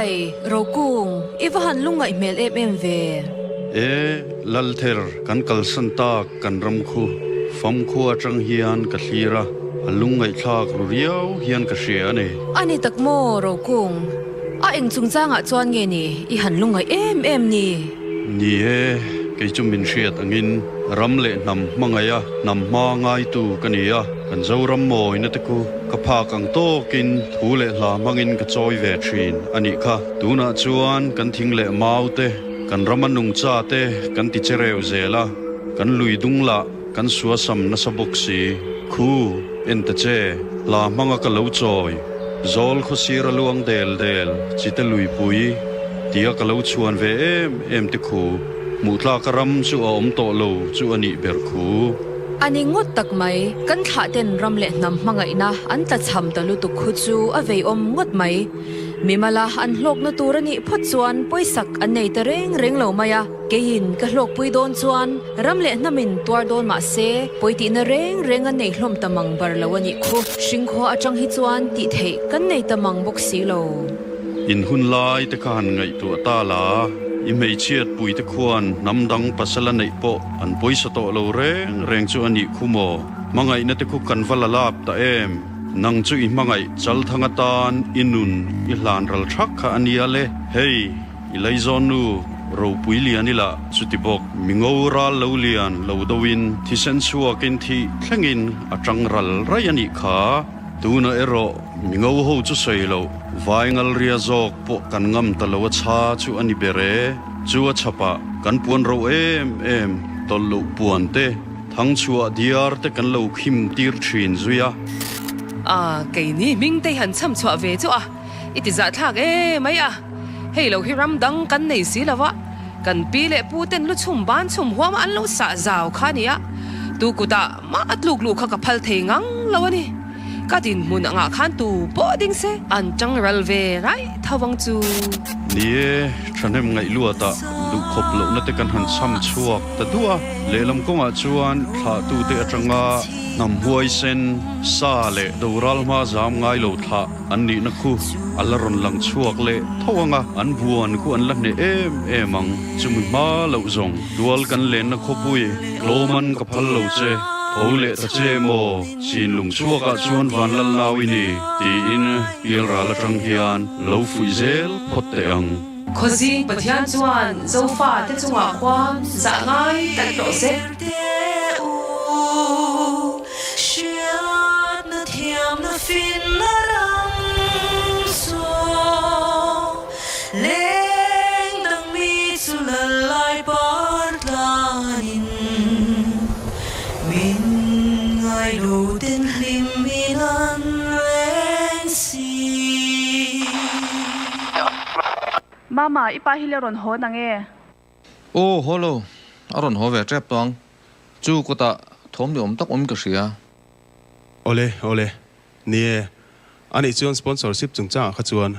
Ekhai, Rokung, i va han lungngaih hmel em em ve. E, Lalther, kan kalsan tak kan ram khu famkhua atang hian ka thlir a, a lungngaihthlak ru riau hian ka hria a ni. A ni tak maw, Rokung? A eng chungchangah chuan nge ni i han lungngaih em em ni? Ni e, kei chu min hriat angin ram leh hnam hmangaih a, hnam hma ngaitu ka ni a, kan Zoram mawina te khu ka phak ang tawkin thu leh hla hmangin ka chawi ve thin a nih kha. Tunah chuan kan thing leh mau te, kan rama nungcha te kan ti che reu zel a, kan lui dung lah kan suasam nasa bawk si. Khu, en ta che, hla hmanga ka lo chawi, zawl khawsir a luang del del, chite luipui, tia ka lo chhuan ve em em te khu, hmuh tlaka ram chu a awm tawh lo chu a nih ber khu. A ni ngawt tak mai, kan thlah ten ram leh hnam hmangaihna an tlachham ta lutuk khu chu a veiawm ngawt mai. Mimala an hlawkna tur a nih phawt chuan pawisak an nei ta reng reng lo mai a, keiin ka hlawkpui dawn chuan ram leh hnamin tuar dawn mah se pawitihna reng reng an nei hlawm ta mang bar lo a nih khu. Hringkhua atang hi chuan tih theih kan nei ta mang bawk si lo. In hun lai te kha han ngaihtuah ta la, i hmeichhiat pui te khuan hnam dang pasal a neih pawh an pawisa tawh lo reng reng chu a nih khu maw? Hmangaihna te khu kan va la lap ta em? Nang chu i hmangaih chalthang atan i nun i hlan ral thak kha a nia le. Hei, i laizawn nu ropui lian ila chuti bawk. Mi ngo ral lo lian lo doin thisen chhuakin thih thlengin a tang ral raih a nih kha. Tuna erawh mi ngo ho chu sawi loh, vai ngal ria zawk pawh kan ngam ta lo a chha chu a ni ber e. Chu a chhapah kan puan ro em em tawlh loh puan te, Thangchhuah diar te kan lo khim tir thin zui a. A, keini hming te han chham chhuah ve chu a, i ti zahthlak e mai a. Hei lo hi ram dang kan nei si lo a, kan pi leh pu ten lu chhum ban chhum huam a an lo sah zau kha a nia. Tu kutah mah a tluk luh kha ka phal thei ngang lo a ni. Ka dinhmun angah khan tu pawh ding se an tang ral ve raih tho ang chu. Ni e, thahnem ngaih luatah duhkhawp lohna te kan han chham chhuak ta duah a, lehlam kawngah chuan thlahtute atanga hnam huaisen, sa leh doral hma zam ngai lo thlah an nihna khu a la rawn lang chhuak leh tho ang a, an buan khu an la hneh em em ang. Chumi hma loh zawng tual kan lenna khawpui tlawman ka phal lo che, tho leh ta che maw? Chinlung chhuakah chuan Vanlal nau i ni, tiin Pialral atang hian lo fuih zel phawt teh ang. Khawzing Pathian chuan Zofa te chungah khuan zah ngai tlat rawh se. Min ngai lo ten hlim in an reng si. Mama, i pa hi le rawn haw nang e? Aw, haw lo. A rawn haw ve tep tawh ang. Chu kawtah thawm ni awm tak awm ka hria. Awle, awle. Ni e. Anih chuan sponsorship chungchangah kha chuan.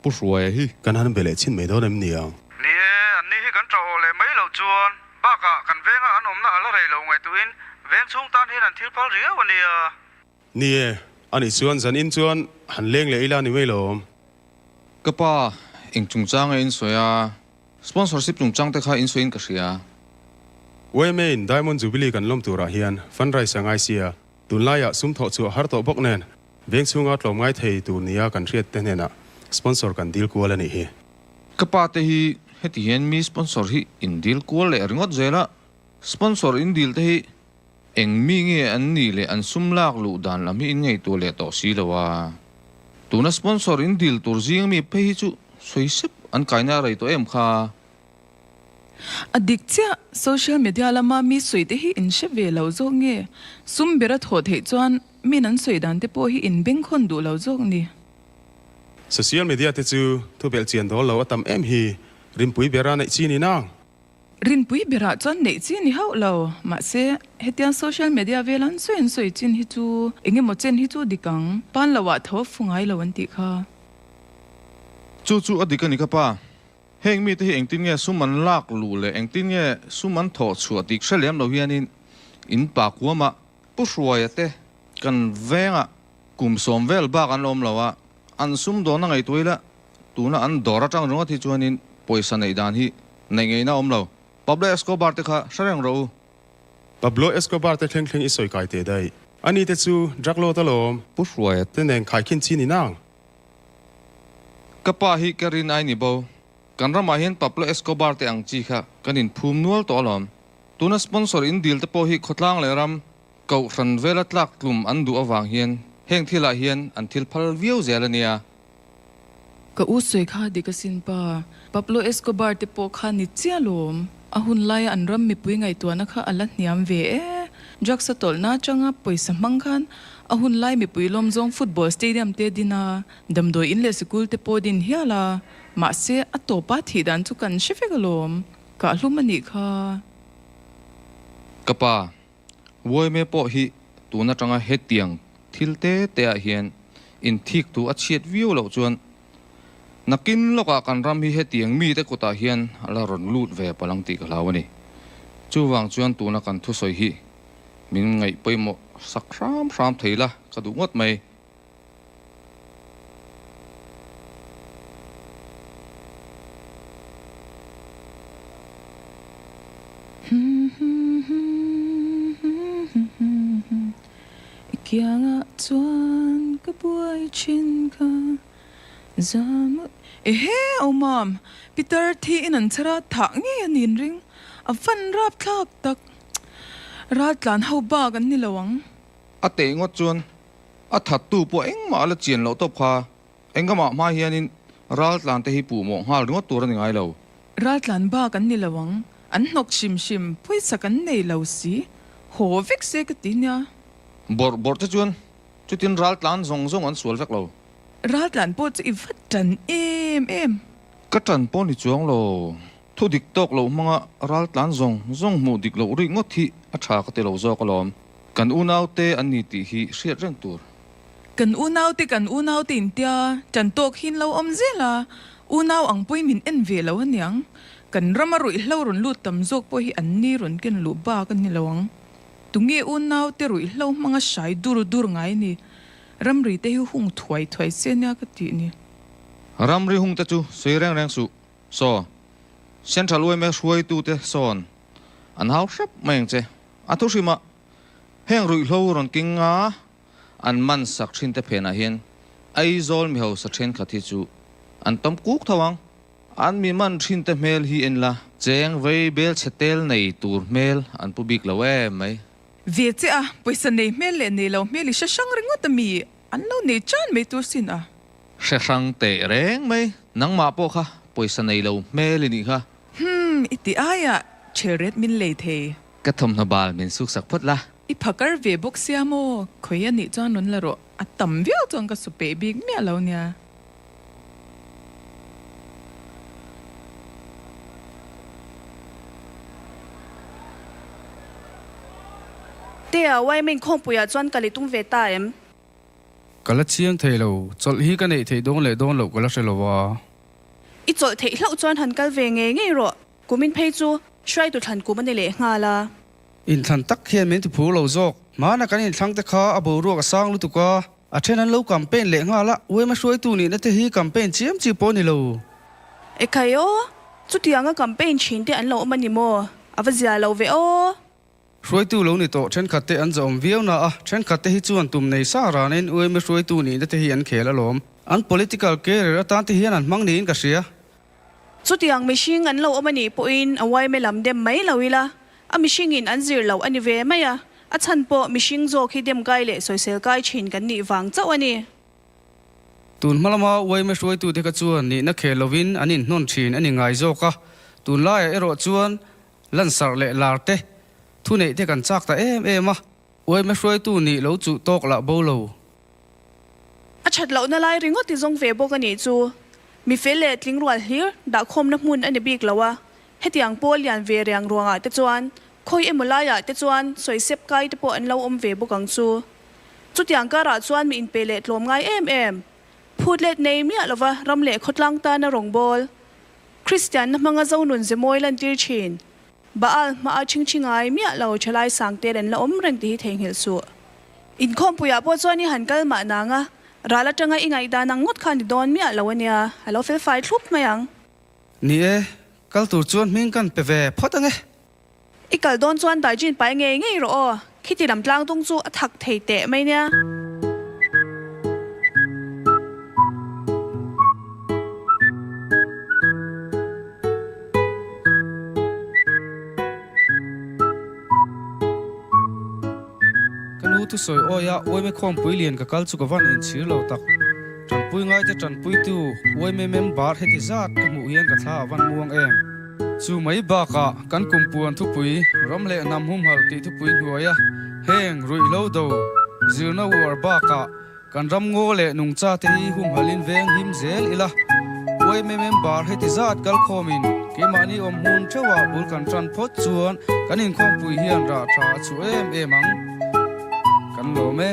Pu Hruaia hi. Kan han be leh chin mai dawn em ni ang? Ni e, anni hi kan ṭah awh leh mai loh chuan bakah kan venga an awmna a la rei lo ngaihtuhin veng chhung tan hian an thil phal riau a nia. Ni e, anih chuan zanin chuan han leng leh ila ni mai lawm. Ka pa, eng chungchanga in sawi a, sponsorship chungchang te kha in sawiin ka hria. YMA in Diamond Jubilee kan lawm turah hian fundraise a ngai sia, tunlaiah sum thawh chhuah har tawh bawk nen Veng chhunga tlawmngai thei tur nia kan hriat te hnenah sponsor kan dil kual a nih hi. Ka pa te hi heti hian mi sponsor hi in dil kual leh ringawt zel a, sponsor in dil te hi eng mi nge an nih leh an sum lak luh dan lam hi in ngaihtuah leh tawh si lo a. Tuna sponsor in dil tur zing mi phei hi chu sawi sep an kaina a rei tawh em kha. A dik chiah, social media lama mi sawi te hi in hre ve lo zawk nge? Sum bera thawh theih chuan min an sawi dan te pawh hi in bengkhawn duh lo zawk ni. Social media te chu thu belh chian dawl lo a tam em hi, rinpui bera neih chi ni nang? Rinpui berah chuan neih chi ni hauh lo, mahse hetiang social media vel an sawi an sawi chin hi chu eng emaw chen hi chu dik ang, pan lo ah tho a fu ngai lo an tih kha. Chu chu a dik a ni ka pa. Heng mite hi engtin nge sum an lak luh leh engtin nge sum an thawh chhuah tih hre lem lo hianin in pa kuamah Pu Hruaia te kan vengah kum sawm vel bak an awm lo a, an sum dawn a ngaihtuah ila Tuna an dawr atang ringawt hi chuanin pawisa neih dan hi neih ngeina awm lo. Pablo Escobar te kha hre reng rawh u. Pablo Escobar te thleng thleng i sawi kai teh daih. Ani te chu drug lord alawm. Pu Hruaia te nen khaikhin chi ni nang. Ka pa hi ka rin ai ni bo. Kan ramah hian Pablo Escobar te ang chi kha kan inphum nual tawh alawm. Tuna sponsor in dil te pawh hi khawtlang leh ram Kohhran vela tlak tlum an duh avang hian heng thilah hian an thil phal viau zel a nia. Ka u sawi kha dik asin pa. Pablo Escobar te pawh kha ni chiah lawm. A hun laia an ram mipui ngaihtuahna kha a la hniam ve e. Drugs a tawlhna atanga pawisa hmang khan a hun lai mipui lawm zawng football stadium te din a, damdawi in leh sikul te pawh din hial a. Mahse a tawpa thih dan chu kan hre vek alawm. Kahhlum a nih kha. Ka pa, Uaime pawh hi tun atanga hetiang thil te te ah hian inthik tu a chhiat viau loh chuan nakin lawkah kan ram hi hetiang mite kutah hian a la rawn lut ve palang tih ka hlau a ni. Chuvang chuan tuna kan thusawi hi min ngaih pawimawh sak hram hram thei la ka duh ngawt mai. I kiangah chuan ka buai thin kha zam Ehe aw mam, Peter thi in an chhar a thah ngei a niin ring, a van rap thlak tak raltlan ho bak an ni lo ang. A teh ngawt chuan A thattu pawh engmah a la chian loh tawp kha. Engamah hma hianin raltlan te hi puh mawh nghal ringawt tur a ni ngai lo. Raltlan bak an ni lo ang, an hnawk hrim hrim, pawisa kan nei lo si, haw vek se ka ti nia. Bawrh bawrh te chuan chutin raltlan zawng zawng an sual vek lo. Raltlan pawh chu i va tan em em. Ka tan pawh ni chuang lo. Thu dik tawk loh hmanga raltlan zawng zawng hmuh dik loh rik ngawt hi a tha ka ti lo zawk alawm. Kan unaute an ni tih hi hriat reng tur. Kan unaute kan unaute intia tan tawk hi in lo awm zel a, unau ang pawhin min en ve lo aniang. Kan rama ruihhlo rawn lut tam zawk pawh hi an ni rawn ken luh bak a ni lo ang. Tunge unaute ruihhlo hmanga hrai dur dur ngai ni? Ramri te hi hung thuai thuai se nia ka tih ni. Ramri hung te chu sawi reng reng suh. Saw, Central yma hruaitute sawn an hau hrep mai ang che. A thu hrimah, heng ruihhlo rawn king a an man sak thin te phenah hian Aizawl mihausa thenkhat hi chu an tawm kuk tho ang. An mi man thin te hmel hi en la, cheng vei bel chhe tel nei tur hmel an pu bik lo em mai. Ve che a, pawisa nei hmel leh nei lo hmel i hre hrang ringawt a mi an lo nei tan mai tur sin a. Hre hrang teh reng mai, nangmah pawh kha pawisa nei lo hmel i nih kha. Humm, i ti aia chhelret min lei thei. Ka thawmhnaw bal min suk sak phawt la. I phakar ve bawk sia maw? Khawi a nih chuan rawn la rawh, a tam viau chuan ka su peih bik miah lo nia. Tea, Wyoming khawngpuiah chuan kal i tum ve ta em? Ka la chiang thei lo, chawlh hi ka neih theih dawn leh dawn loh ka la hre lo a. I chawlh theih hlauh chuan han kal ve ngei ngei rawh, kumin phei chu hruaitu thlan kum a ni leh nghal a. Inthlan tak hian min ti phur lo zawk, hmana kan inthlang te kha a boruak a sang lutuk a, a then an lo campaign leh nghal a, uaima hruaitu nihna te hi campaign chiam chi pawh a ni lo. Ekhai aw, chutianga campaign thin te an lo awm a ni maw? A va zia lo ve aw. Hruaitu lo ni tawh thenkhat te an zahawm viau na a, thenkhat te hi chuan tum nei sa ranin UMA hruaitu nihna te hi an khel alawm. An political career atan te hian an hmang niin ka hria. Chutiang mihring an lo awm a nih pawhin a UMA lam dem mai lo ila, a mihringin an zir loh a ni ve mai a, a chhan pawh mihring zawk hi dem kai leh sawisel kai thin kan nih vang chauh a ni. Tun hma lama UMA hruaitute kha chuan nihna khel lovin an inhnawn thin a ni ngai zawk a, tunlaiah erawh chuan Lansarh leh lar te, thuneih te kan chak ta em em a, uaima hruaitu nih lo chuh tawk lah bo lo. A that lohna lai ringawt i zawng ve bawk a nih chu. Mi fel leh tling rual hlir dahkhawmna hmun a ni bik lo a, hetiang pawl lian ve riang ruangah te chuan khawi emaw laiah te chuan sawisep kai te pawh an lo awm ve bawk ang chu. Chutiang karah chuan mi inpe leh tlawm ngai em em, phut let nei miah lova ram leh khawtlang tana rawngbâwl Kristianna hmanga zonun ze mawi lantir thin. Baal hmaa chhingchhi ngai miah lo thalai sang tel an la awm reng tih hi theihnghilh suh. Inkhawmpuiah pawh chuan i han kal mah nang a, Ral atanga i ngaihdan ang ngawt kha a ni dawn miah lo ania, a lo felfai thlup mai ang. Ni e, kal tur chuan hming kan pe ve phawt ange. I kal dawn chuan daijin pai ngei ngei rawh aw, khiti lam tlang tung chu a thak thei teh mai nia. Ka nu thusawi awi a Uaime khawmpui lian ka kal chu ka van inchhir lo tak. Tanpui ngaite tanpuitu Uaime member heti zat ka hmuh hian ka thla a van muang em. Chu mai bakah kan kumpuan thupui ram leh hnam humhalh tih thupui hnuaia heng ruihhlo do zirna uar bakah Kan ram ngaw leh nungcha te hi humhalhin veng him zel ila, yma member heti zat kal khawmin keimahni awm hmun theuhah bul kan tan phawt chuan kan inkhawmpui hian rah tha a chhuah em em ang. Kan lawm e.